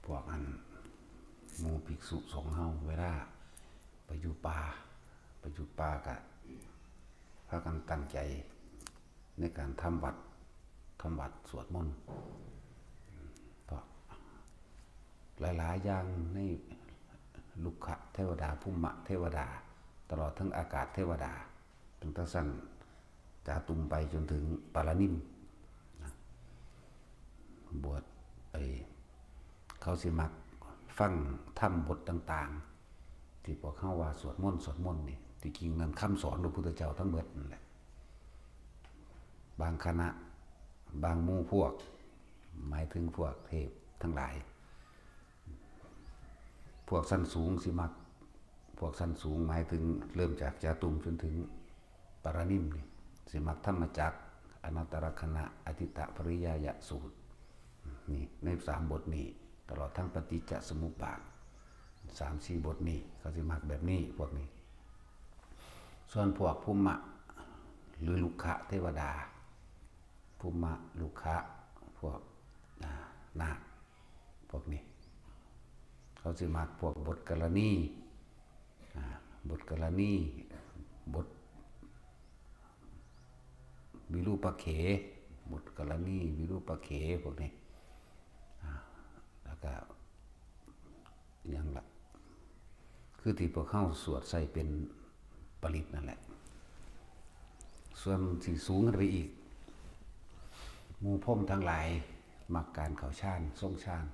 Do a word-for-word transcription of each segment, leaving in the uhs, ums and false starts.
พวกอันหมู่ภิกษุสงฆ์เฮา เวลาไปอยู่ป่า ไปอยู่ป่าก็พากันตั้งใจในการทำวัตร ทำวัตรสวดมนต์ เพราะหลายๆอย่างในรุกขเทวดา ภูมิเทวดา ตลอดทั้งอากาศเทวดา ตั้งแต่ชั้นจาตุมไปจนถึงปารานิมนะ บวช ไอ้ เขาสิมักฟังธรรมบทต่างๆ ที่พวกเฮาว่าสวดมนต์ สวดมนต์นี่ ที่จริงนั้นคำสอนพระพุทธเจ้าทั้งหมดนั่นแหละ บางคณะ บางหมู่พวก หมายถึงพวกเทพทั้งหลาย พวกชั้นสูงสิมัก พวกชั้นสูงหมายถึงเริ่มจากจาตุมจนถึงปารานิมนี่ สิมักธรรมจักร อนัตตลักษณะ อทิฏฐปริยายสูตร นี่ ในสามบทนี้ ตลอดทั้งปฏิจจสมุปบาท สามสี่บทนี้ เขาสิมักแบบนี้ พวกนี้ ส่วนพวกภูมิ หรือรุกขเทวดา ภูมิ รุกข พวก อ่า นาค พวกนี้ เขาสิมักพวกบทกรณี อ่า บทกรณี บทวิรูปเข บทกรณี วิรูปเข พวกนี้ อ่า แล้วก็ หยังล่ะ คือที่พวกเฮาสวดใส่เป็นปริตรนั่นแหละ ส่วนที่สูงขึ้นไปอีก หมู่พรหมทั้งหลายมักการเข้าฌาน ทรงฌาน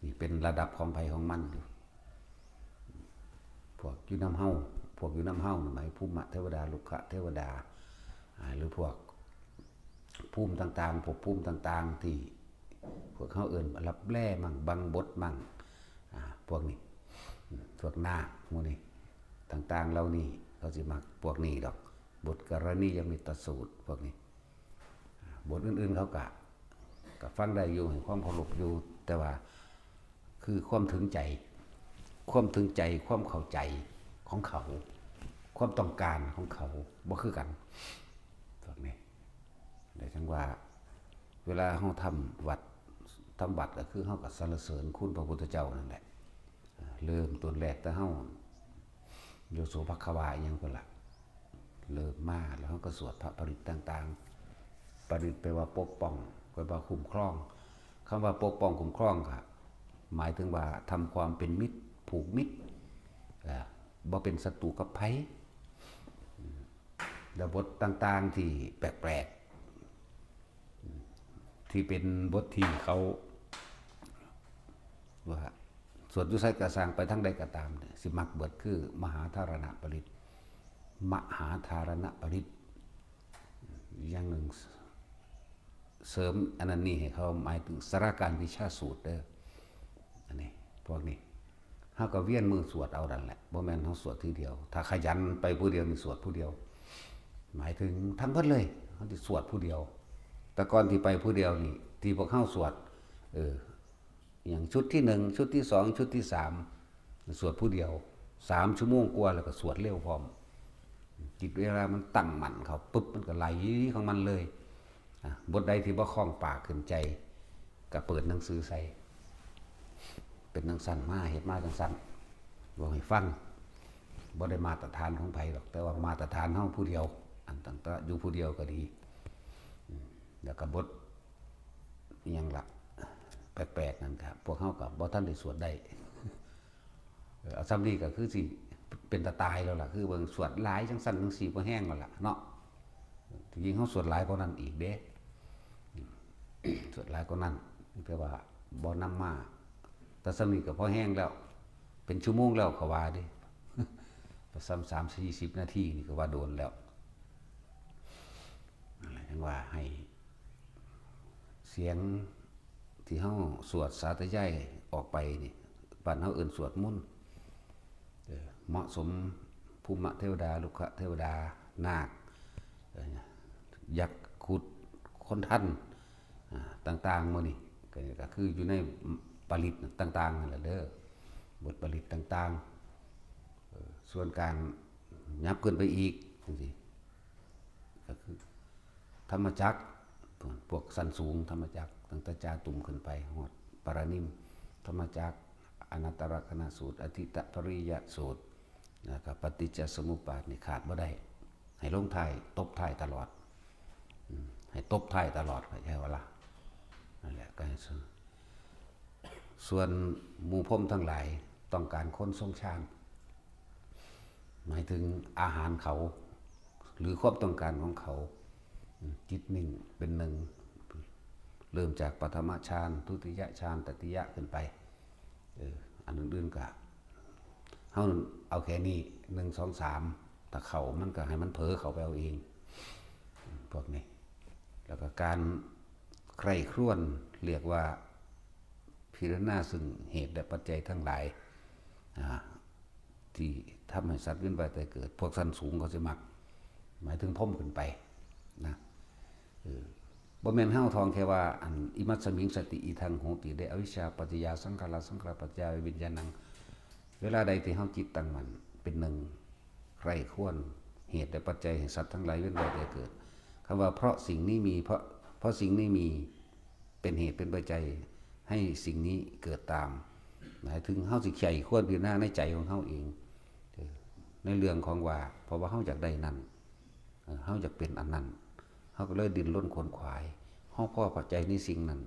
นี่เป็นระดับของไผของมันอยู่ พวกอยู่นำเฮา พวกอยู่นำเฮานี่หมายภูมิเทวดา รุกขเทวดา อ่า หรือพวกภูมิต่างๆ พวกภูมิต่างๆ ที่พวกเฮาเอิ้นลับแลมั่ง บังบดมั่ง อ่า พวกนี้ พวกนาคหมู่นี้ ต่างๆ เหล่านี้ เขาสิมักพวกนี้ดอก บทกรณียเมตตสูตร พวกนี้ บทอื่นๆ เขาก็ ก็ฟังได้อยู่ ให้ความเคารพอยู่ แต่ว่า คือความถึงใจ ความถึงใจ ความเข้าใจของเขา ความต้องการของเขา บ่คือกัน พวกนี้ ได้ทั้งว่า เวลาเฮาทำวัตร ทำวัตรก็คือเฮาก็สรรเสริญคุณพระพุทธเจ้านั่นแหละ เริ่มต้นแรกแต่เฮา โยโสภควาอิหยังพุ้นล่ะ เริ่มมาแล้วเฮาก็สวดพระปริตรต่างๆ ปริตรแปลว่าปกป้อง แปลว่าคุ้มครอง คำว่าปกป้องคุ้มครองก็หมายถึงว่าทำความเป็นมิตร ผูกมิตร เอ่อ บ่เป็นศัตรูกับไผ แล้วบทต่างๆ ที่แปลกๆ ที่เป็นบทที่เขา ว่าสวดอยู่ไสก็ซ่าง ไปทางใดก็ตามเนี่ย สิมักเบิดคือมหาธารณปริตร มหาธารณปริตร อย่างหนึ่ง เสริมอันนั้นนี่ให้เขา หมายถึงสาราการวิชาสูตรเด้อ อันนี้ พวกนี้ เฮาก็เวียนมือสวดเอานั่นแหละ บ่แม่นเฮาสวดทีเดียว ถ้าขยันไปผู้เดียวนี่สวดผู้เดียว หมายถึงทั้งเบิดเลย เฮาสิสวดผู้เดียว แต่ก่อนที่ไปผู้เดียวนี่ ที่พวกเฮาสวด เออ อย่างชุดที่หนึ่ง ชุดที่สอง ชุดที่สาม สวดผู้เดียว สามชั่วโมงกว่า แล้วก็สวดเร็วพร้อม จิตเวลามันตั้งมั่นเข้าปุ๊บ มันก็ไหลของมันเลย อ่ะ บทใดที่บ่คล่องปากขึ้นใจ ก็เปิดหนังสือใส่ เป็นจั่งซั้นมา เฮ็ดมาจั่งซั้น เว้าให้ฟัง บ่ได้มาตรฐานของไผดอก แต่ว่ามาตรฐานเฮาผู้เดียว อันตั้งแต่อยู่ผู้เดียวก็ดี อืม แล้วก็บทอิหยังล่ะ แปลกๆ นั่นก็ พวกเฮาก็บ่ทันได้สวดได้ เออ เอาส่ำนี้ก็คือสิเป็นตาตายแล้วล่ะ คือเบิ่งสวดหลายจั่งซั้นจั่งซี้บ่แฮงแล้วล่ะเนาะ ที่จริงเฮาสวดหลายกว่านั้นอีกเด้ สวดหลายกว่านั้น แต่ว่าบ่นำมา แต่ส่ำนี้ก็พอแฮงแล้ว เป็นชั่วโมงแล้วเขาว่าเด้ ประมาณสามสิบ สี่สิบนาทีนี่ก็ว่าโดนแล้ว นั่นแหละ จั่งว่าให้เสียงที่เฮาสวดสาธยายออกไปนี่ บ้านเฮาเอิ้นสวดมนต์ เออ เหมาะสม ภูมิเทวดา รุกขเทวดา นาค เอ่อ ยักษ์คุด คนทัน อ่า ต่างๆ หมู่นี้ ก็ ก็คืออยู่ในปริตรต่างๆ นั่นแหละเด้อ บทปริตรต่างๆ เอ่อ ส่วนการยับขึ้นไปอีกจั่งซี้ ก็คือธรรมจักร พวกชั้นสูงธรรมจักร ตั้งแต่จาตุมขึ้นไปฮอดปารานิม ธรรมจักร อนัตตลักษณสูตร อธิตปริยสูตร แล้วก็ปฏิจจสมุปบาทนี่ขาดบ่ได้ ให้ลงท้าย ตบท้ายตลอด อืม ให้ตบท้ายตลอด เข้าใจบ่ล่ะ นั่นแหละ ก็ให้ส่วน ส่วนหมู่พรหมทั้งหลายต้องการคนทรงฌาน หมายถึงอาหารเขา หรือความต้องการของเขา อืม จิตนิ่งเป็นหนึ่ง เริ่มจากปฐมฌาน ทุติยฌาน ตติยะขึ้นไป เออ อันอื่นๆก็ เฮาเอาแค่นี้ หนึ่ง สอง สาม ถ้าเข้ามันก็ให้มันเผลอเข้าไปเอาเอง พวกนี้ แล้วก็การใคร่ครวญเรียกว่าพิจารณาซึ่งเหตุและปัจจัยทั้งหลาย อ่า ที่ทำให้สัตว์เวียนว่ายตายเกิด พวกชั้นสูงเขาสิมัก หมายถึงพรหมขึ้นไปนะ เออ บ่แม่นเฮาท่องแค่ว่า อัน อิมัสสมิงสติ อิทังโหติ ได้อวิชชาปัจจยาสังขารา สังขารปัจจยาวิญญาณัง เวลาใดที่เฮาจิตตั้งมั่นเป็นหนึ่ง ใคร่ครวญเหตุและปัจจัยให้สัตว์ทั้งหลายเวียนว่ายตายเกิด คำว่าเพราะสิ่งนี้มี เพราะ เพราะสิ่งนี้มี เป็นเหตุเป็นปัจจัยให้สิ่งนี้เกิดตาม หมายถึงเฮาสิใคร่ครวญพิจารณาในใจของเฮาเอง เออ ในเรื่องของว่า เพราะว่าเฮาอยากได้นั่น เออ เฮาอยากเป็นอันนั้น เฮาก็เลยดิ้นรนขวนขวาย เฮาพอใจในสิ่งนั้น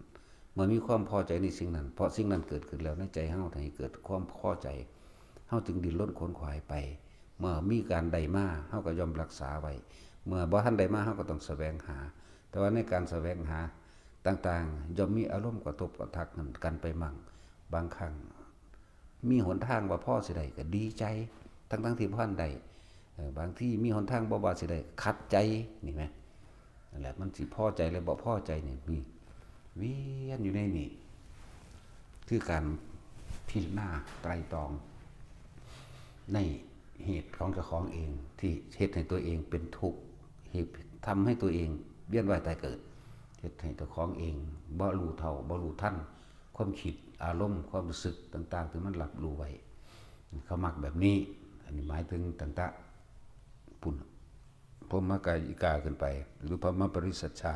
เมื่อมีความพอใจในสิ่งนั้น เพราะสิ่งนั้นเกิดขึ้นแล้วในใจเฮา ให้เกิดความพอใจ เฮาจึงดิ้นรนขวนขวายไป เมื่อมีการได้มา เฮาก็ย่อมรักษาไว้ เมื่อบ่ทันได้มา เฮาก็ต้องแสวงหา แต่ว่าในการแสวงหาต่างๆ ย่อมมีอารมณ์กระทบกระทั่งกันไปมั่ง บางครั้ง มีหนทางว่าพอสิได้ก็ดีใจ ทั้งๆที่บ่ทันได้ เออ บางทีมีหนทางบ่ว่าสิได้ ขัดใจ นี่แหม นั่นแหละ มันสิพอใจและบ่พอใจนี่มี เวียนอยู่ในนี่ คือการพิจารณาไตร่ตรอง ในเหตุของเจ้าของเอง ที่เฮ็ดให้ตัวเองเป็นทุกข์ เหตุทำให้ตัวเองเวียนว่ายตายเกิด เฮ็ดให้เจ้าของเองบ่รู้เท่า บ่รู้ทัน ความคิด อารมณ์ ความรู้สึกต่างๆ ที่มันรับรู้ไว้ เขามักแบบนี้ อันนี้หมายถึงตั้งแต่ปุ้น พรหมกายิกาขึ้นไป หรือพรหมปริสัชชา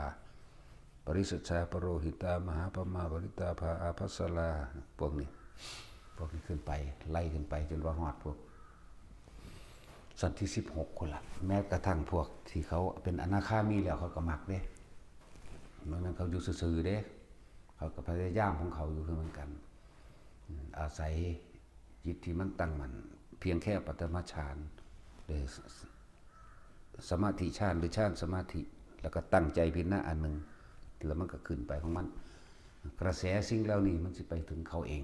ปริสัชชา ปโรหิตา มหาพรหมา ปริตาภา อาภัสรา พวกนี้ พวกนี้ขึ้นไป ไล่ขึ้นไปจนว่าฮอดพวก ชั้นที่สิบหกพุ้นล่ะ แม้กระทั่งพวกที่เขาเป็นอนาคามีแล้วเขาก็มักเด้ มันนั้นเขาอยู่ซื่อๆเด้ เขาก็พยายามของเขาอยู่คือเหมือนกัน อืม อาศัยจิตที่มันตั้งมั่น เพียงแค่ปฐมฌาน หรือส- สมาธิฌาน หรือฌานสมาธิ แล้วก็ตั้งใจพิจารณาอันหนึ่ง แล้วมันก็ขึ้นไปของมัน กระแสสิ่งเหล่านี้มันสิไปถึงเขาเอง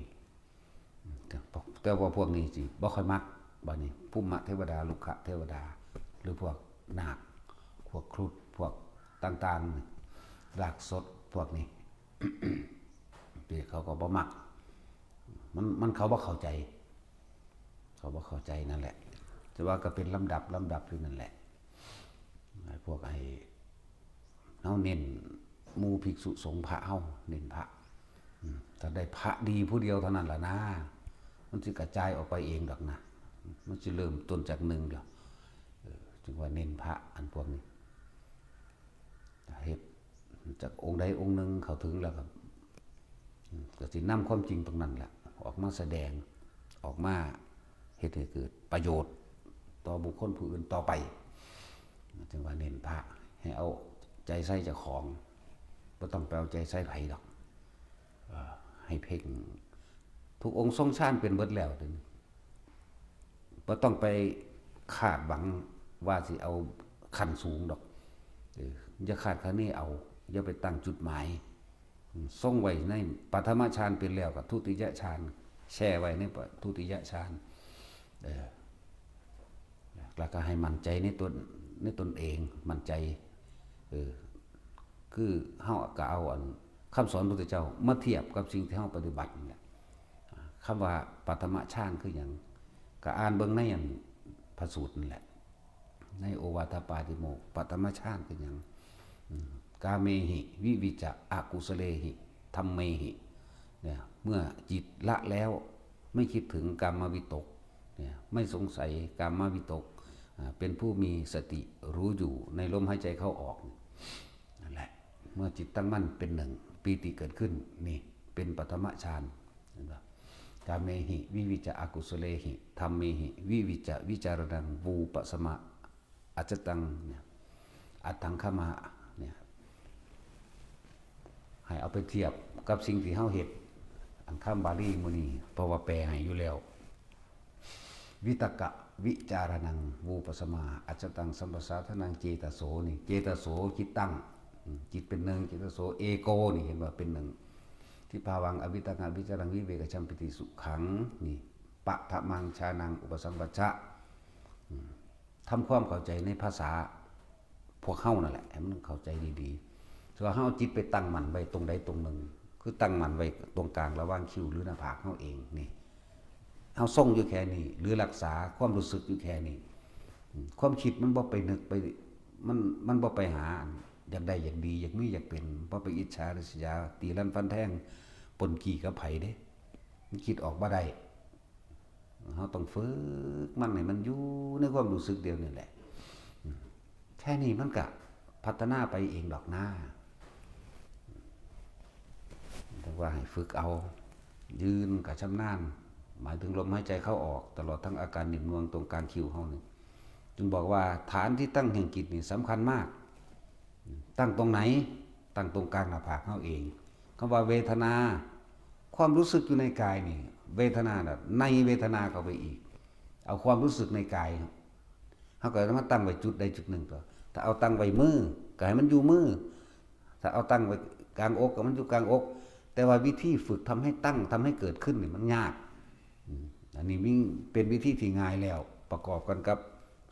แต่พวก แต่ว่าพวกนี้สิบ่ค่อยมัก บัดนี้ ภูมิเทวดา รุกขเทวดา หรือพวกนาค พวกครุฑ พวกต่างๆ รากสดพวกนี้ ที่เขาก็บ่มัก มัน มันเขาบ่เข้าใจ เขาบ่เข้าใจนั่นแหละ แต่ว่าก็เป็นลำดับ ลำดับอยู่นั่นแหละ ไอ้พวกไอ้ เฮาเน้นหมู่ภิกษุสงฆ์พระเฮา เน้นพระ อืม ถ้าได้พระดีผู้เดียวเท่านั้นล่ะนะ มันสิกระจายออกไปเองดอกนะ มันสิเริ่มต้นจากหนึ่งดอก เออ จึงว่าเน้นพระอันพวกนี้ เฮ็ดจากองค์ใดองค์หนึ่งเข้าถึงแล้วก็ อืม ก็สินำความจริงตรงนั้นแหละ ออกมาแสดง ออกมาเฮ็ดให้เกิดประโยชน์ต่อบุคคลผู้อื่นต่อไป จึงว่าเน้นพระ ให้เอาใจใส่เจ้าของ บ่ต้องไปเอาใจใส่ไผดอก เอ่อ ให้เพ่ง ทุกองค์ทรงฌานเป็นเบิดแล้วเดี๋ยวนี้ บ่ต้องไปคาดหวังว่าสิเอาขั้นสูงดอก เออ อย่าคาดคะเนเอา อย่าไปตั้งจุดหมาย อืม ทรงไว้ในปฐมฌานเป็นแล้วก็ทุติยฌาน แช่ไว้ในทุติยฌาน เออ แล้วก็ให้มั่นใจในตน ในตนเอง มั่นใจ เออ คือเฮาก็เอาอันคำสอนพระพุทธเจ้ามาเทียบกับสิ่งที่เฮาปฏิบัตินี่แหละ คำว่าปฐมฌานคือหยัง ก็อ่านเบิ่งในอันพระสูตรนั่นแหละ ในโอวาทปาติโมกข์ ปฐมฌานคือหยัง อืม กาเมหิ วิวิจจะ อกุสเลหิ ธัมเมหิ เนี่ย เมื่อจิตละแล้ว ไม่คิดถึงกามวิตก เนี่ย ไม่สงสัยกามวิตก อ่า เป็นผู้มีสติรู้อยู่ในลมหายใจเข้าออก นั่นแหละ เมื่อจิตตั้งมั่นเป็นหนึ่ง ปีติเกิดขึ้น นี่เป็นปฐมฌาน เห็นปะ กาเมหิวิวิจจะ อกุสเลหิธัมเมหิวิวิจจะ วิจารณัง วูปะสมะ อัจจตัง เนี่ย อัตถังคมะ เนี่ย ให้เอาไปเทียบกับสิ่งที่เฮาเฮ็ด อันคำบาลีมื้อนี้ เพราะว่าแปลให้อยู่แล้ว วิตกะวิจารณัง วูปะสมา อัจจตัง สัมปสาทานัง เจตโส นี่ เจตโส จิตตั้ง อืม จิตเป็นหนึ่ง เจตโส เอโก นี่ เห็นว่าเป็นหนึ่ง ทิพาวัง อวิตกะวิจารัง วิเวกะชัมปิติสุขัง นี่ ปะทะมังฌานัง อุปสัมปชะ อืม ทำความเข้าใจในภาษาพวกเฮานั่นแหละ ให้มันเข้าใจดีๆ ส่วนเฮาเอาจิตไปตั้งมั่นไว้ตรงใดตรงหนึ่ง คือตั้งมั่นไว้ตรงกลางระหว่างคิ้วหรือหน้าผากเฮาเองนี่ เฮาทรงอยู่แค่นี้ หรือรักษาความรู้สึกอยู่แค่นี้ อืม ความคิดมันบ่ไปนึกไป มัน มันบ่ไปหา อยากได้อยากดี อยากมีอยากเป็น บ่ไปอิจฉาริษยา ตีลันฟันแทง ปนกี้กับไผเด้ มันคิดออกบ่ได้ เฮาต้องฝึกมันให้มันอยู่ในความรู้สึกเดียวนี่แหละ อืม แค่นี้มันก็พัฒนาไปเองดอกนา แต่ว่าให้ฝึกเอา ยืนก็ชำนาญ หมายถึงลมหายใจเข้าออก ตลอดทั้งอาการนิ่มนวลตรงกลางคิ้วเฮานี่ จึงบอกว่าฐานที่ตั้งแห่งจิตนี่สำคัญมาก ตั้งตรงไหน ตั้งตรงกลางหน้าผากเฮาเอง คำว่าเวทนา ความรู้สึกอยู่ในกายนี่ เวทนาน่ะ ในเวทนาเข้าไปอีก เอาความรู้สึกในกาย เฮาก็มาตั้งไว้จุดใดจุดหนึ่งก็ ถ้าเอาตั้งไว้มือ ก็ให้มันอยู่มือ ถ้าเอาตั้งไว้กลางอก ก็มันอยู่กลางอก แต่ว่าวิธีฝึกทำให้ตั้ง ทำให้เกิดขึ้นนี่มันยาก อืม อันนี้มี เป็นวิธีที่ง่ายแล้ว ประกอบกันกับ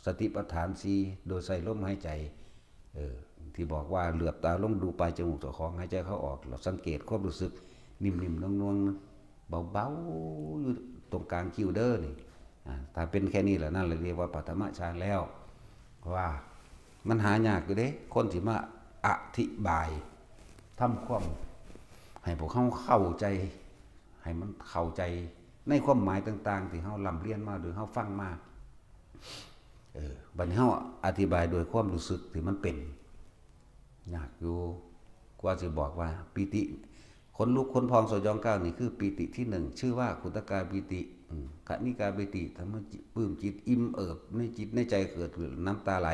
สติปัฏฐานสี่ โดยใส่ลมหายใจ เออ ที่บอกว่าเหลือบตาลงดูปลายจมูกเจ้าของ หายใจเข้าออก เราสังเกตความรู้สึกนิ่มๆ นวลๆ เบาๆ อยู่ตรงกลางคิ้วเด้อนี่ อ่า ถ้าเป็นแค่นี้แหละ นั่นเลยเรียกว่าปฐมฌานแล้ว เพราะว่ามันหายากอยู่เด้ คนที่มาอธิบาย ทำความให้พวกเฮาเข้าใจ ให้มันเข้าใจในความหมายต่างๆ ที่เฮาร่ำเรียนมาหรือเฮาฟังมา เออ บัดนี้เฮาอธิบายโดยความรู้สึกที่มันเป็น ยากอยู่ กว่าสิบอกว่าปีติ ขนลุกขนพองสยองกล้าวนี่คือปีติที่หนึ่ง ชื่อว่าขุทกาปีติ อืม คณิกาปีติ ทำให้จิตปลื้มจิตอิ่มเอิบในจิตในใจเกิดน้ำตาไหล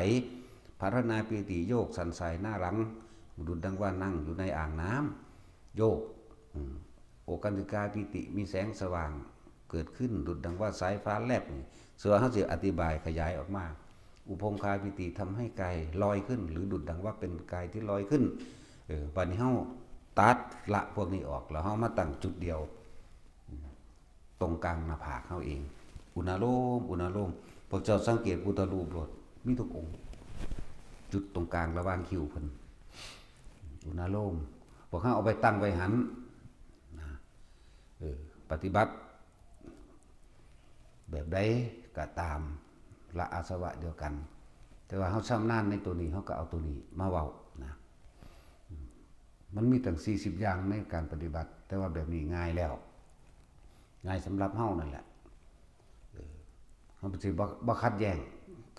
ภารณาปีติ โยกสั่นสายหน้าหลัง ดุจดังว่านั่งอยู่ในอ่างน้ำ โยก อืม โอคันติกาปีติ มีแสงสว่างเกิดขึ้น ดุจดังว่าสายฟ้าแลบนี่ ส่วนเฮาสิอธิบายขยายออกมา อุพงคาปีติ ทำให้กายลอยขึ้น หรือดุจดังว่าเป็นกายที่ลอยขึ้น เออ บัดนี้เฮาตัดละพวกนี้ออก แล้วเฮามาตั้งจุดเดียว ตรงกลางหน้าผากเฮาเอง อุณาโลม อุณาโลม พวกเจ้าสังเกตพุทธรูปโลด มีทุกองค์ จุดตรงกลางระหว่างคิ้วเพิ่น อุณาโลม พวกเฮาเอาไปตั้งไว้หั้น นะ เออ ปฏิบัติ แบบใดก็ตาม ละอาสวะเดียวกัน แต่ว่าเฮาชำนาญในตัวนี้ เฮาก็เอาตัวนี้มาเว้านะ อืม มันมีตั้งสี่สิบอย่างในการปฏิบัติ แต่ว่าแบบนี้ง่ายแล้ว ง่ายสำหรับเฮานั่นแหละ เออ เฮาสิบ่ บ่ขัดแย้ง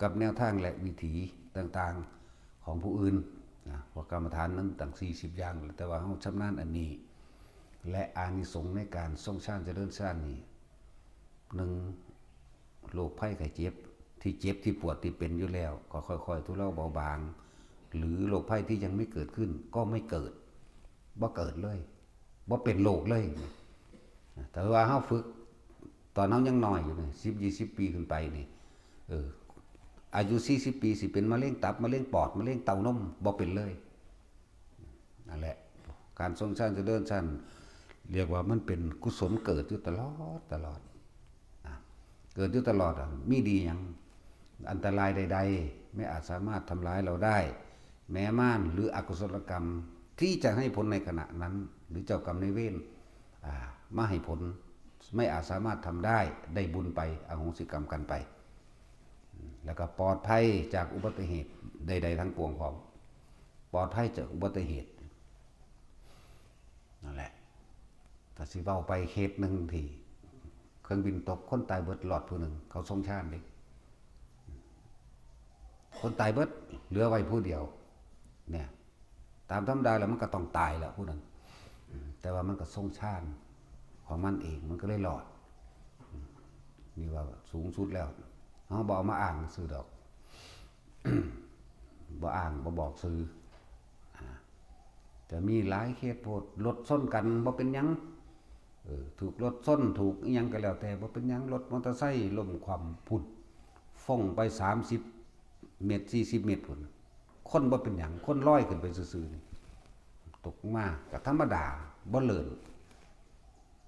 กับแนวทางและวิถีต่างๆ ของผู้อื่นนะ เพราะกรรมฐานมันตั้งสี่สิบอย่าง แต่ว่าเฮาชำนาญอันนี้ และอานิสงส์ในการทรงฌานเจริญฌานนี่ หนึ่ง โรคภัยไข้เจ็บ ที่เจ็บที่ปวดที่เป็นอยู่แล้ว ก็ค่อยๆ ทุเลาเบาบาง หรือโรคภัยที่ยังไม่เกิดขึ้น ก็ไม่เกิด บ่เกิดเลย บ่เป็นโรคเลย แต่ว่าเฮาฝึก ตอนเฮายังน้อยอยู่นี่ สิบ ยี่สิบ ปีขึ้นไปนี่ เออ อายุสี่สิบปี สิเป็นมะเร็งตับ มะเร็งปอด มะเร็งเต้านม บ่เป็นเลย นั่นแหละ การทรงฌานเจริญฌาน เรียกว่ามันเป็นกุศลเกิดอยู่ตลอด ตลอด นะ เกิดอยู่ตลอดอะ มีดีหยัง อันตรายใดๆ ไม่อาจสามารถทำร้ายเราได้ แม้มารหรืออกุศลกรรมที่จะให้ผลในขณะนั้น หรือเจ้ากรรมนายเวร อ่า มาให้ผล ไม่อาจสามารถทำได้ ได้บุญไป อโหสิกรรมกันไป แล้วก็ปลอดภัยจากอุบัติเหตุใดๆ ทั้งปวงพร้อม ปลอดภัยจากอุบัติเหตุ นั่นแหละ ถ้าสิเว้าไปเคสหนึ่งที่เครื่องบินตก คนตายเบิด รอดผู้หนึ่ง เขาทรงฌานเด้ คนตายเบิด เหลือไว้ผู้เดียว เนี่ย ตามธรรมดาแล้วมันก็ต้องตายแหละผู้นั้น อืม แต่ว่ามันก็ทรงฌาน ของมันเอง มันก็เลยรอด อืม นี่ว่าสูงสุดแล้ว เฮาบ่เอามาอ้างซื่อดอก บ่อ้าง บ่บอกซื่อ อ่า จะมีหลายเคสโพด รถชนกันบ่เป็นหยัง เออ ถูกรถชน ถูกอิหยังก็แล้วแต่ บ่เป็นหยัง รถมอเตอร์ไซค์ล้มคว่ำพุด ฟงไปสามสิบเมตร สี่สิบเมตรพุ้น คนบ่เป็นหยัง คนลอยขึ้นไปซื่อๆ นี่ ตกมาก็ธรรมดา บ่เลิน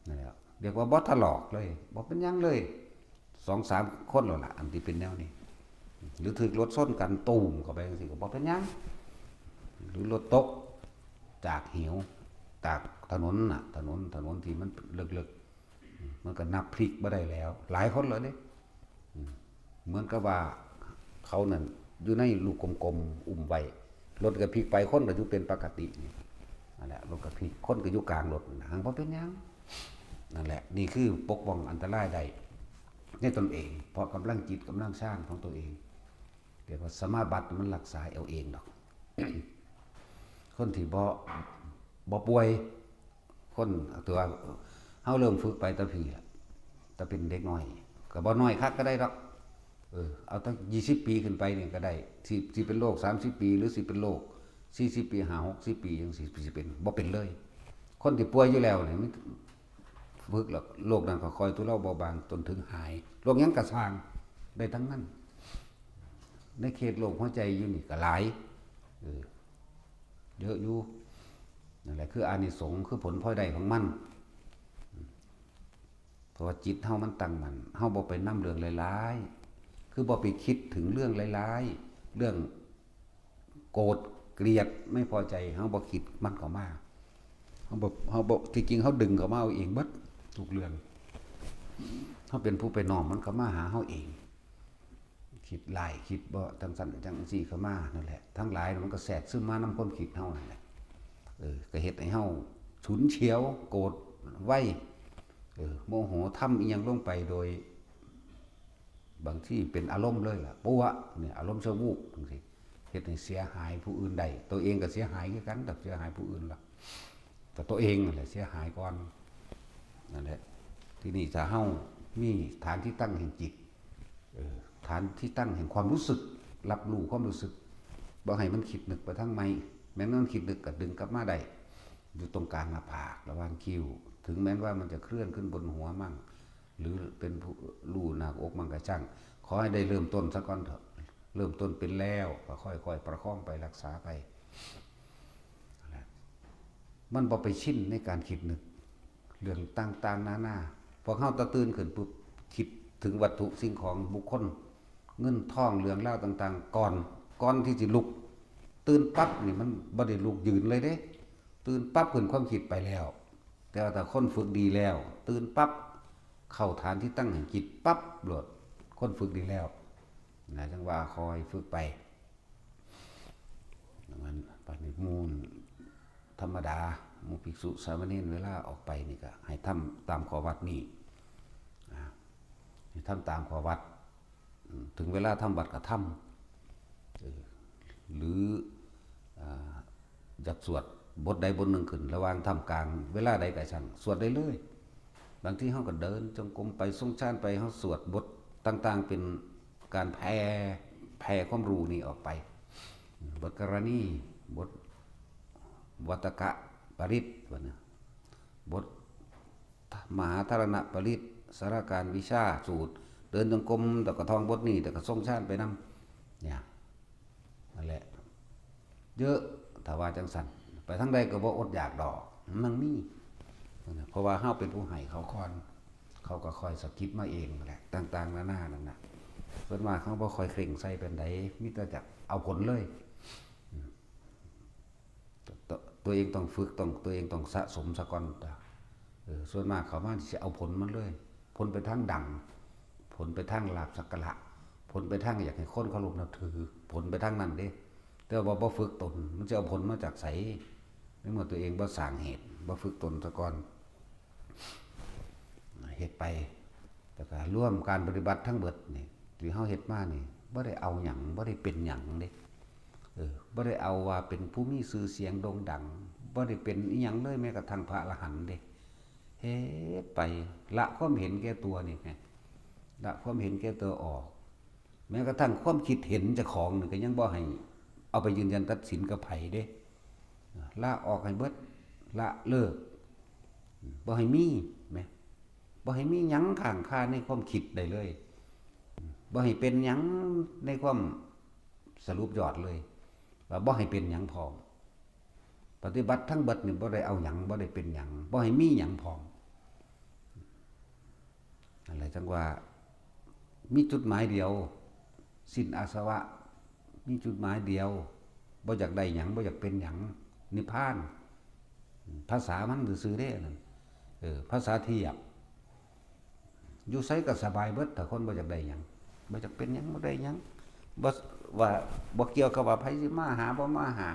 นั่นแหละ เรียกว่าบ่ถลอกเลย บ่เป็นหยังเลย สองสามคนแล้วล่ะ อันที่เป็นแนวนี้ หรือถูกรถชนกันตูมเข้าไปจังซี้ก็บ่เป็นหยัง หรือรถตกจากเหว จากถนนน่ะ ถนน ถนนที่มันเลิกๆ มันก็นับพลิกบ่ได้แล้ว หลายคนแล้วเด้ อืม เหมือนกับว่าเขานั่นอยู่ในลูกกลมๆ อุ้มไว้ รถก็พลิกไป คนก็อยู่เป็นปกตินี่ นั่นแหละ รถก็พลิก คนก็อยู่กลางรถนั่นน่ะ หังบ่เป็นหยัง นั่นแหละ นี่คือปกป้องอันตรายได้ในตนเอง เพราะกำลังจิต กำลังฌานของตัวเอง เรียกว่าสมาบัติ มันรักษาเอาเองดอก คนที่บ่ บ่ป่วย คน ถือว่าเฮาเริ่มฝึกไปแต่พี้ล่ะ แต่เป็นเด็กน้อย ก็บ่น้อยคักก็ได้ดอก เออ เอาตั้งยี่สิบปีขึ้นไปนี่ก็ได้ สิ สิเป็นโรคสามสิบปี หรือสิเป็นโรคสี่สิบปี ห้าหกสิบปีจังซี้ สิเป็น บ่เป็นเลย คนที่ป่วยอยู่แล้วนี่ มันฝึกแล้ว โรคนั้นก็ค่อยทุเลาเบาบางจนถึงหาย โรคหยังก็ซ่าง ได้ทั้งนั้น ในเขตโรคหัวใจอยู่นี่ก็หลาย เออ เยอะอยู่ นั่นแหละคืออานิสงส์ คือผลพลอยได้ของมัน เพราะว่าจิตเฮามันตั้งมั่น เฮาบ่ไปนำเรื่องหลายๆ คือบ่ไปคิดถึงเรื่องหลายๆ เรื่องโกรธ เกลียด ไม่พอใจ เฮาบ่คิด มันก็มา เฮาบ่ เฮาบ่ ที่จริงเฮาดึงเข้ามาเอาเองเบิด ทุกเรื่อง เฮาเป็นผู้ไปน้อมมันเข้ามาหาเฮาเอง คิดร้าย คิดบ่จังซั่นจังซี่เข้ามา นั่นแหละ ทั้งหลายมันก็แทรกซึมมานำความคิดเฮานั่นแหละ เออ ก็เฮ็ดให้เฮาฉุนเฉียว โกรธไว เออ โมโห ทำอิหยังลงไปโดย บางทีเป็นอารมณ์เลยล่ะ ปั๊วะ เนี่ย อารมณ์ชั่ววูบจังซี้ เฮ็ดให้เสียหายผู้อื่นได้ ตัวเองก็เสียหายคือกัน แต่เสียหายผู้อื่นล่ะ แต่ตัวเองนั่นแหละเสียหายก่อน นั่นแหละ ทีนี้ถ้าเฮามีฐานที่ตั้งแห่งจิต เออ ฐานที่ตั้งแห่งความรู้สึก รับรู้ความรู้สึก บ่ให้มันคิดนึกไปทางใหม่ แม้นมันคิดนึกก็ดึงกลับมาได้ อยู่ตรงกลางหน้าผาก ระหว่างคิ้ว ถึงแม้นว่ามันจะเคลื่อนขึ้นบนหัวมั่ง หรือเป็นผู้ลู่หน้าอกมั่งก็ช่าง ขอให้ได้เริ่มต้นซะก่อนเถอะ เริ่มต้นเป็นแล้วก็ค่อยๆประคองไป รักษาไป มันบ่ไปชินในการคิดนึก เรื่องต่างๆนานา พวกเฮาตะตื่นขึ้นปุ๊บ คิดถึงวัตถุสิ่งของบุคคล เงินทอง เรื่องราวต่างๆ ก่อน ก่อนที่สิลุก ตื่นปั๊บนี่มันบ่ได้ลุกยืนเลยเด้ ตื่นปั๊บขึ้นความคิดไปแล้ว แต่ว่าถ้าคนฝึกดีแล้ว ตื่นปั๊บเข้าฐานที่ตั้งแห่งจิตปั๊บโลด คนฝึกดีแล้ว นะ จังว่าคอยฝึกไป มันปานนี้หมู่ธรรมดา หมู่ภิกษุสามเณร เวลาออกไปนี่ก็ให้ทำตามข้อวัดนี่ อ่า ให้ทำตามข้อวัด อืม ถึงเวลาทำวัดก็ทำ เออ หรือ อ่า อยากสวดบทใดบทหนึ่งขึ้น ระหว่างทำกลาง เวลาใดก็ช่าง สวดได้เลย บางทีเฮาก็เดินจงกรมไป ทรงฌานไป เฮาสวดบทต่างๆ เป็นการแผ่ แผ่ความรู้นี่ออกไป บทกรณี บทวัตตกปริตร ว่านะ บทมหาธารณปริตร สารการวิชาสูตร เดินจงกรม แต่ก็ท่องบทนี้ แต่ก็ทรงฌานไปนำ เนี่ย นั่นแหละ เยอะ ถ้าว่าจังซั่น ไปทางใดก็บ่อดอยากดอก มันมี เพราะว่าเฮาเป็นผู้ให้เขาก่อน เขาก็ค่อยสะกิดมาเองนั่นแหละ ต่างๆนานานั่นน่ะ ส่วนมากเขาบ่ค่อยเคร่งใส่ปานใด มีแต่อยากเอาผลเลย อืม ตัว ตัวเองต้องฝึก ต้อง ตัวเองต้องสะสมซะก่อน เออ ส่วนมากเขามาสิเอาผลมันเลย ผลไปทางดัง ผลไปทางลาภสักการะ ผลไปทางอยากให้คนเคารพนับถือ ผลไปทางนั้นเด้ แต่ว่าบ่ฝึกตน มันจะเอาผลมาจากไส ในเมื่อตัวเองบ่สร้างเหตุ บ่ฝึกตนซะก่อน เฮ็ดไป แล้วก็รวมการปฏิบัติทั้งเบิดนี่ ที่เฮาเฮ็ดมานี่ บ่ได้เอาหยัง บ่ได้เป็นหยังเด้ เออ บ่ได้เอาว่าเป็นผู้มีชื่อเสียงโด่งดัง บ่ได้เป็นอิหยังเลย แม้กระทั่งพระอรหันต์เด้ เอ๊ะไปละความเห็นแก่ตัวนี่ไง ละความเห็นแก่ตัวออก แม้กระทั่งความคิดเห็นเจ้าของนี่ก็ยังบ่ให้เอาไปยืนยันตัดสินกับไผเด้ ละออกให้เบิด ละเลิก บ่ให้มีแหม บ่ให้มีหยังค้างคาในความคิดได้เลย บ่ให้เป็นหยังในความสรุปยอดเลย ว่าบ่ให้เป็นหยังพร้อม ปฏิบัติทั้งเบิดนี่บ่ได้เอาหยัง บ่ได้เป็นหยัง บ่ให้มีหยังพร้อม นั่นแหละจั่งว่า มีจุดหมายเดียว สิ้นอาสวะ มีจุดหมายเดียว บ่อยากได้หยัง บ่อยากเป็นหยัง นิพพาน ภาษามันซื่อๆเด้อันนั้น เออ ภาษาเทียบ อยู่ไสก็สบายเบิด ถ้าคนบ่อยากได้หยัง บ่อยากเป็นหยัง บ่ได้หยัง บ่ ว่า บ่เกี่ยวกับว่าไผสิมาหา บ่มาหา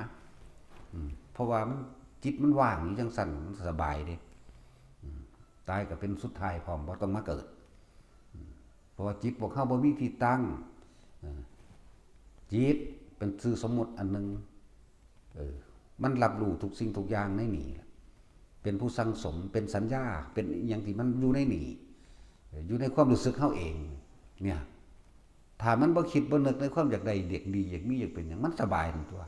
อืม เพราะว่ามัน จิตมันว่างอยู่จั่งซั่น มันสบายเด้ อืม ตายก็เป็นสุดท้ายพร้อม บ่ต้องมาเกิด อืม เพราะว่าจิตพวกเฮาบ่มีที่ตั้ง เออ จิตเป็นชื่อสมมุติอันหนึ่ง เออ มันรับรู้ทุกสิ่งทุกอย่างในนี่ล่ะ เป็นผู้สั่งสม เป็นสัญญา เป็นอิหยังที่มันอยู่ในนี่ เออ อยู่ในความรู้สึกเฮาเอง เนี่ย ถ้ามันบ่คิดบ่นึกในความอยากได้ อยากดี อยากมี อยากเป็นหยัง มันสบายนั่นตั๊ว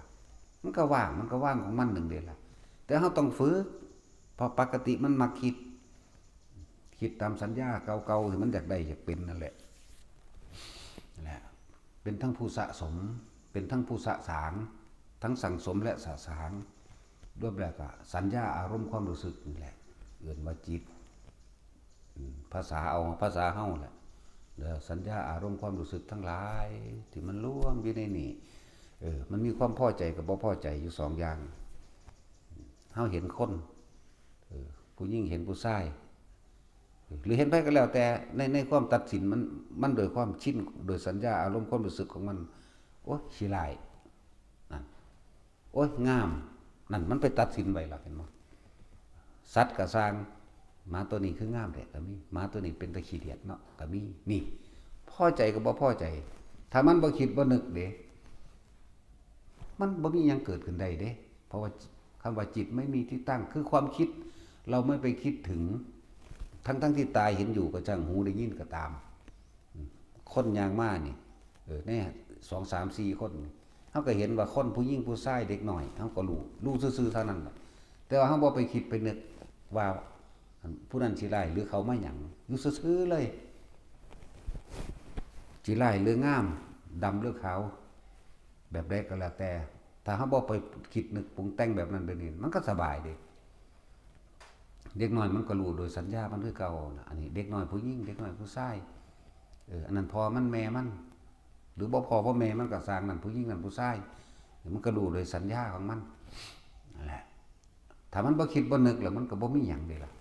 มันก็ว่าง มันก็ว่างของมันหนึ่งเด้ล่ะ แต่เฮาต้องฝึก เพราะปกติมันมักคิด คิดตามสัญญาเก่าๆที่มันอยากได้อยากเป็นนั่นแหละ นั่นแหละ เป็นทั้งผู้สะสม เป็นทั้งผู้สะสาง ทั้งสั่งสมและสะสาง รวมแล้วก็สัญญาอารมณ์ความรู้สึกนี่แหละ เอิ้นว่าจิต อืม ภาษาเอา ภาษาเฮาแหละ แล้วสัญญาอารมณ์ความรู้สึกทั้งหลาย ที่มันรวมอยู่ในนี่ เออ มันมีความพอใจกับบ่พอใจอยู่สองอย่าง เฮาเห็นคน เออ ผู้หญิงเห็นผู้ชาย หรือเห็นไผก็แล้วแต่ ใน ในความตัดสินมัน มันโดยความชิน โดยสัญญาอารมณ์ความรู้สึกของมัน โอ๊ย ขี้ร้าย นั่น โอ๊ย งาม นั่น มันไปตัดสินไว้แล้ว เห็นบ่ สัตว์ก็ซ่าง หมาตัวนี้คืองามแท้ ก็มี หมาตัวนี้เป็นตาขี้เดียดเนาะ ก็มี นี่ พอใจกับบ่พอใจ ถ้ามันบ่คิดบ่นึกเด้ มันบ่มีหยังเกิดขึ้นได้เด้ เพราะว่าคำว่าจิตไม่มีที่ตั้ง คือความคิด เราไม่ไปคิดถึง ทั้งๆที่ตาเห็นอยู่ก็ช่าง หูได้ยินก็ตาม คนย่างมานี่ เออ ในสอง สาม สี่ คนนี่ เฮาก็เห็นว่าคนผู้หญิงผู้ชายเด็กน้อย เฮาก็รู้ รู้ซื่อๆเท่านั้นแหละ แต่ว่าเฮาบ่ไปคิดไปนึกว่า ผู้นั้นสิร้ายหรือเขามาหยัง อยู่ซื่อๆเลย สิร้ายหรืองาม ดำหรือขาว แบบใดก็แล้วแต่ ถ้าเฮาบ่ไปคิดนึกปรุงแต่งแบบนั้นแบบนี้ มันก็สบายเด้ เด็กน้อยมันก็รู้โดยสัญญามันคือเก่าน่ะ อันนี้เด็กน้อยผู้หญิง เด็กน้อยผู้ชาย เออ อันนั้นพ่อมันแม่มัน หรือบ่พ่อบ่แม่มันก็ซ่าง นั่นผู้หญิง นั่นผู้ชาย มันก็รู้โดยสัญญาของมัน นั่นแหละ ถ้ามันบ่คิดบ่นึกแล้วมันก็บ่มีหยังเด้ล่ะ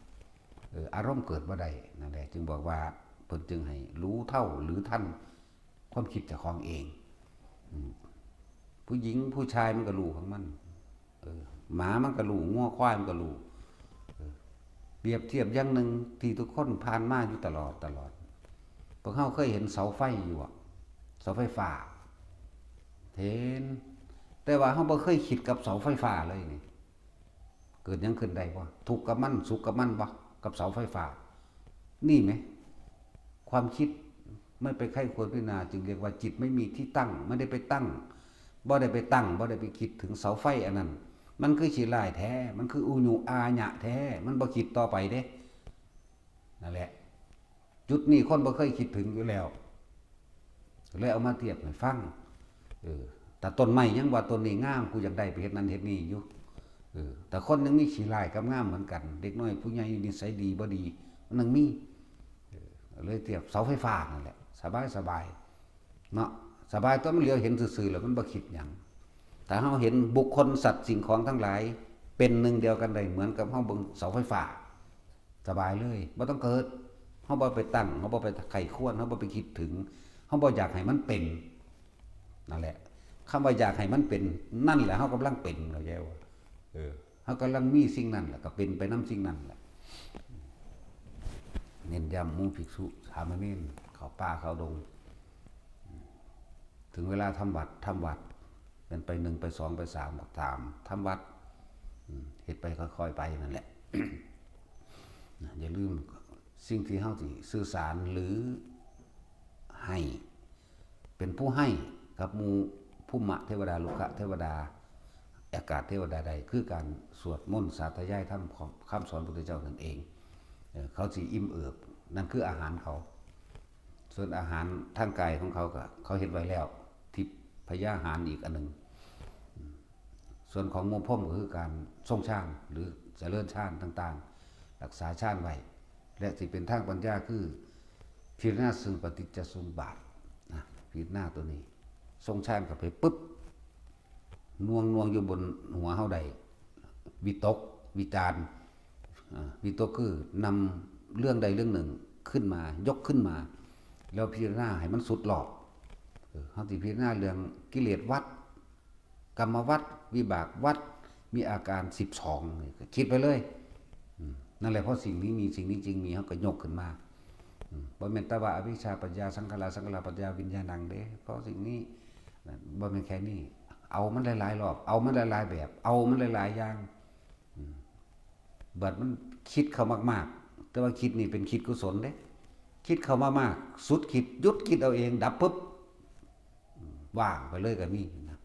เออ อารมณ์เกิดบ่ได้ นั่นแหละ จึงบอกว่า เพิ่นจึงให้รู้เท่าหรือทันความคิดเจ้าของเอง อืม ผู้หญิงผู้ชายมันก็รู้ของมัน เออ หมามันก็รู้ งัวควายมันก็รู้ เออ เปรียบเทียบอย่างหนึ่งที่ทุกคนผ่านมาอยู่ตลอด ตลอด พวกเฮาเคยเห็นเสาไฟอยู่อะ เสาไฟฟ้า เห็น แต่ว่าเฮาบ่เคยคิดกับเสาไฟฟ้าเลยนี่ เกิดหยังขึ้นได้บ่ ทุกข์กับมัน สุขกับมันบ่ กับเสาไฟฟ้า นี่แหม ความคิดไม่ไปใคร่ครวญพิจารณา จึงเรียกว่าจิตไม่มีที่ตั้ง ไม่ได้ไปตั้ง บ่ได้ไปตั้ง บ่ได้ไปคิดถึงเสาไฟอันนั้น มันคือขี้ร้ายแท้ มันคืออุญุอาญะแท้ มันบ่คิดต่อไปเด้ นั่นแหละ จุดนี้คนบ่เคยคิดถึงอยู่แล้ว เลยเอามาเทียบให้ฟัง เออ แต่ต้นไม้ยังว่าต้นนี้งาม กูอยากได้ไปเฮ็ดนั่นเฮ็ดนี่อยู่ เออ แต่คนยังมีขี้ร้ายกับงามเหมือนกัน เด็กน้อยผู้ใหญ่นิสัยดีบ่ดี มันยังมี เออ เลยเทียบเสาไฟฟ้านั่นแหละ สบายสบาย เนาะ สบายตั๊ว มันเหลียวเห็นซื่อๆแล้วมันบ่คิดหยัง ถ้าเฮาเห็นบุคคลสัตว์สิ่งของทั้งหลาย เป็นหนึ่งเดียวกันได้ เหมือนกับเฮาเบิ่งเสาไฟฟ้า สบายเลย บ่ต้องเกิด เฮาบ่ไปตั้ง เฮาบ่ไปใคร่ครวญ เฮาบ่ไปคิดถึง เฮาบ่อยากให้มันเป็น นั่นแหละ คำว่าอยากให้มันเป็น นั่นแหละเฮากำลังเป็น เข้าใจบ่ เออ เฮากำลังมีสิ่งนั้นแหละ ก็เป็นไปนำสิ่งนั้นแหละ เน้นย้ำหมู่ภิกษุสามเณร เข้าป่าเข้าดง ถึงเวลาทำวัตร ทำวัตร เป็นไปหนึ่ง ไปสอง ไปสาม ก็ตาม ทำวัตร อืม เฮ็ดไปค่อยๆไปนั่นแหละ นะ อย่าลืม สิ่งที่เฮาสิสื่อสารหรือให้ เป็นผู้ให้กับหมู่ภูมะเทวดา ลุกขะเทวดา อากาศเทวดาได้ คือการสวดมนต์สาธยายธรรมของคำสอนพระพุทธเจ้านั่นเอง เอ่อ เขาสิอิ่มเอิบ นั่นคืออาหารเขา ส่วนอาหารทางกายของเขาก็เขาเฮ็ดไว้แล้ว ทิพยาหารอีกอันหนึ่ง ส่วนของหมู่พรหมก็คือการทรงฌานหรือเจริญฌานต่างๆ รักษาฌานไว้ และสิเป็นทางปัญญาคือพิจารณาซึ่งปฏิจจสมุปบาทนะ พิจารณาตัวนี้ ทรงฌานเข้าไปปุ๊บ น่วงน่วงอยู่บนหัวเฮาได้ วิตก วิจาร อ่า วิตกคือนำเรื่องใดเรื่องหนึ่งขึ้นมา ยกขึ้นมา แล้วพิจารณาให้มันสุดรอบ เออ เฮาสิพิจารณาเรื่องกิเลสวัฏ กรรมวัฏ วิบากวัฏ มีอาการสิบสอง นี่ก็คิดไปเลย อืม นั่นแหละ เพราะสิ่งนี้มี สิ่งนี้จึงมี เฮาก็ยกขึ้นมา อืม บ่แม่นแต่ว่าอวิชชาปัจจยาสังขารา สังขาราปัจจยาวิญญาณังเด้ เพราะสิ่งนี้ นั่น บ่แม่นแค่นี้ เอามันหลายๆรอบ เอามันหลายๆแบบ เอามันหลายๆอย่าง อืม บัดมันคิดเข้ามากๆ แต่ว่าคิดนี่เป็นคิดกุศลเด้ คิดเข้ามามาก สุดคิด หยุดคิดเอาเอง ดับปุ๊บ อืม ว่างไปเลยก็มีนะ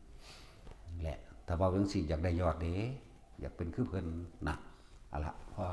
แหละ ถ้าเว้าจั่งซี้อยากได้ยอดเด้ อยากเป็นคือเพิ่นนะ เอาละ พอ